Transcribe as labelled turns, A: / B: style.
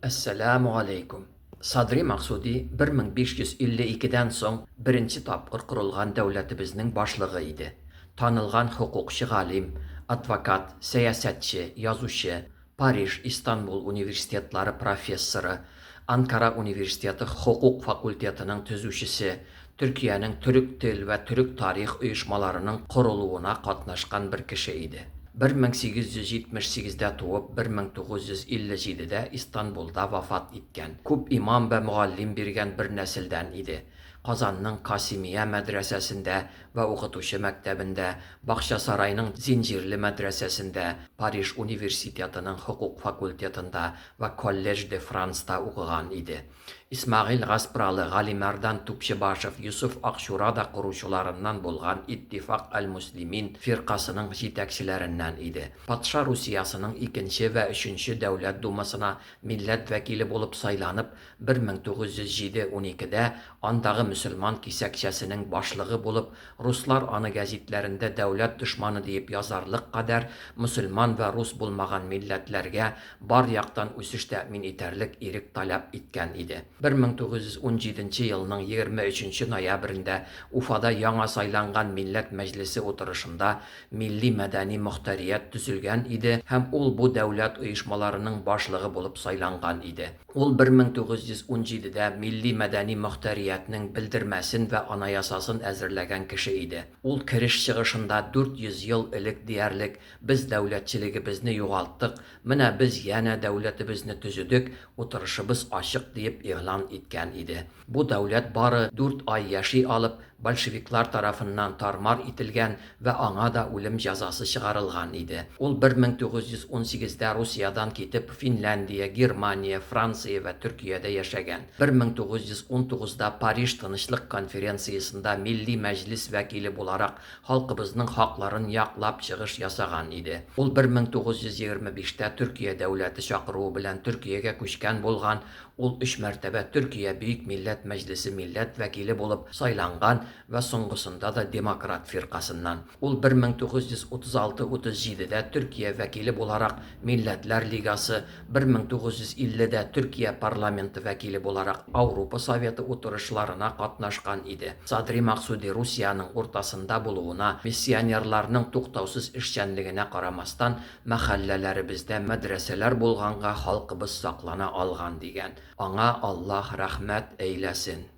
A: Әссәләмү галәйкүм. Садри Максуди 1552 дән соң беренче тапкыр корылган дәүләтебезнең башлыгы иде. Танылган хокукчы галим, адвокат, сәясәтче, язучы, Париж, Истанбул университетлары профессоры, Анкара университеты хокук факультетының төзүчесе, Төркиянең төрек тел вә төрек тарих оешмаларының корылуына катнашкан бер кеше иде. 1878 дә туып, 1957 дә Истанбулда вафат иткән. Күп имам вә мөгаллим биргән бер нәселдән иде. Казанның Касимия мәдрәсәсендә вә укытучы мәктәбендә, Бакчасарайның Зинҗирле мәдрәсәсендә, Париж университетының хокук факультетында вә Коллеж де Франста укыган иде. Исмәгыйль Гаспралы, Галимәрдан Тупчыбашев, Йосыф Акчура да коручыларыннан булган Иттифак әл-мөслимин фиркасының җитәкчеләреннән иде. Патша Русиясының икенче вә өченче Дәүләт Думасына милләт вәкиле булып сайланып, 1907 уникедә андагы мөселман кисәкчәсенең башлыгы булып, руслар аны гәзитләрендә дәүләт дошманы диеп язарлык кадәр мөселман вә рус булмаган милләтләргә бар яктан үсеш тәэмин итәрлек ирек таләп иткән иде. 1917 нче елның 23 нче ноябрендә Уфада яңа сайланган Милләт Мәҗлесе утырышында милли-мәдәни мохтәрият төзелгән иде һәм ул бу дәүләт оешмаларының башлыгы булып сайланган иде. Ул 1917 дә милли-мәдәни мохтәриятнең белдермәсен вә анаясасын әзерләгән кеше иде. Ул кереш чыгышында 400 ел элек диярлек Без дәүләтчелегебезне югалттык, менә без янә дәүләтебезне төзедек, утырышыбыз ачык диеп игълан иткән иде. Бу дәүләт бары дүрт ай яши алып, большевиклар тарафыннан тар-мар ителгән вә аңа да үлем җәзасы чыгарылган иде. Ул 1918 дә Русиядән китеп Финляндия, Германия, Франция вә Төркиядә яшәгән. 1919 да Париж тынычлык конференциясендә Милли Мәҗлес вәкиле буларак халкыбызның хакларын яклап чыгыш ясаган иде. Ул 1925 тә Төркия дәүләте чакыруы белән Төркиягә күчкән булган, ул өч мәртәбә Төркия Бөек Милләт Мәҗлесе милләт вәкиле булып сайланган вә соңгысында да Демократ фиркасыннан. Ул 1936-37 дә Төркия вәкиле буларак Милләтләр Лигасы, 1950 дә Төркия парламенты вәкиле буларак Аурупа Советы утырышларына катнашкан иде. Садри Максуди Русиянең уртасында булуына, миссионерларның туктаусыз эшчәнлегенә карамастан, мәхәлләләребездә мәдрәсәләр булганга халкыбыз саклана алган, дигән. Аңа Аллаһ рәхмәт әйләсен.